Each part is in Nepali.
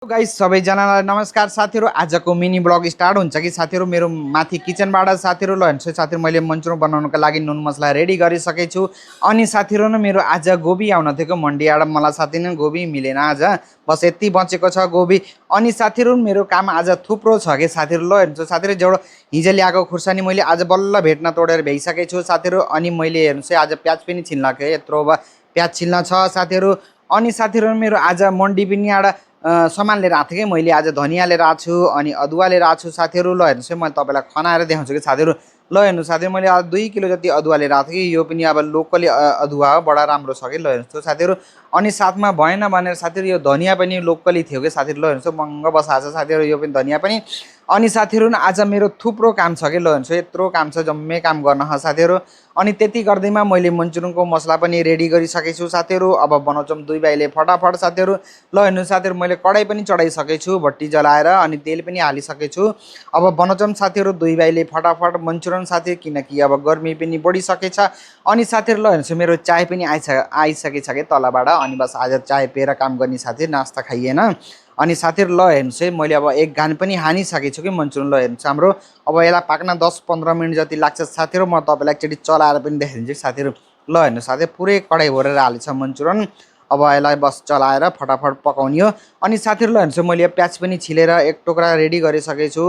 गाइस सबैजनालाई नमस्कार साथीहरु। आजको मिनी ब्लग स्टार्ट हुन्छ कि साथीहरु मेरो माथि किचनबाट साथीहरु ल हेर्नुस् साथीहरु मैले मन्चुरो बनाउनको लागि नुन मसला रेडी गरिसकेछु। अनि साथीहरु न मेरो आज गोबी आउन थिएको मन्डीबाट मलाई साथी न गोबी मिलेन आज, बस यति बचेको छ गोबी। अनि साथीहरु मेरो काम आज थुप्रो छ के साथीहरु ल हेर्नुस् साथीहरु जेउडो हिजो ल्याएको खुर्सानी मैले आज बल्ल भेट्न तोडेर भ्याइसकेछु साथीहरु। अनि मैले हेर्नुस् आज प्याज पनि छिल्न के यत्रो प्याज छिल्न छ साथीहरु। अनि साथीहरु मेरो आज मन्डी पनि सामान लिएर आएको थिएँ कि मैले आज धनिया लिएर आएको छु अनि अदुवा लिएर आएको छु साथीहरु। ल हेर्नुस् म तपाईलाई खनाएर देखाउँछु कि साथीहरु। ल हेर्नुस् साथीहरु मैले आज 2 किलो जति अदुवा लिएर आएको थिएँ कि यो पनि अब लोकली अदुवा हो, बडा राम्रो छ कि। ल हेर्नुस् साथीहरु। अनि साथमा भएन भनेर साथीहरु यो धनिया पनि लोकली थियो कि साथीहरु। ल हेर्नुस् महँगो बसाएको छ साथीहरु यो पनि धनिया पनि। अनि साथीहरु आज मेरो थुप्रो काम छ के। ल हेर्नुस् यत्रो काम छ, जम्मै काम गर्न छ साथीहरु। अनि त्यति गर्दैमा मैले मन्चुरियनको मसला पनि रेडी गरिसकेछु साथीहरु। अब बनाउँछौं दुई भाइले फटाफट साथीहरु। ल हेर्नुस् साथीहरु मैले कडाई पनि चढाइसकेछु भट्टी जलाएर अनि तेल पनि हालिसकेछु। अब बनाउँछौं साथीहरु दुई भाइले फटाफट मन्चुरियन साथीहरु, किनकि अब गर्मी पनि बढिसकेछ। अनि साथीहरु ल हेर्नुस् मेरो चाय पनि आइसकेछ के तलबाट। अनि बस आज चाय पिएर काम गर्ने साथीहरु, नास्ता खाइएन। अनि साथीहरु ल हेर्नुस् है मैले अब एक घान पनि हानिसकेछु कि मन्चुरियन। ल हेर्नुस् हाम्रो अब यसलाई पाक्न 10-15 मिनेट जति लाग्छ साथीहरु। म तपाईलाई एकचोटी चलाएर पनि देखाइदिन्छु साथीहरु। ल हेर्नुस् साथीहरु पुरै कडाई भरेर हालेछ मन्चुरियन। अब यसलाई बस चलाएर फटाफट पकाउने हो। अनि साथीहरु ल हेर्नुस् मैले प्याज पनि छिलेर एक टुक्रा रेडी गरिसकेछु।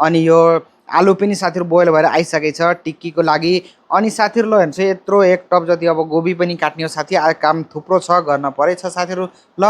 अनि यो आलु पनि साथीहरु बोइल भएर आइसकेछ टिक्कीको लागि। अनि साथीहरु ल हेर्नुस् यत्रो एक टप जति अब गोबी पनि काट्ने हो साथी। काम थुप्रो छ, गर्न परेछ साथीहरु। ल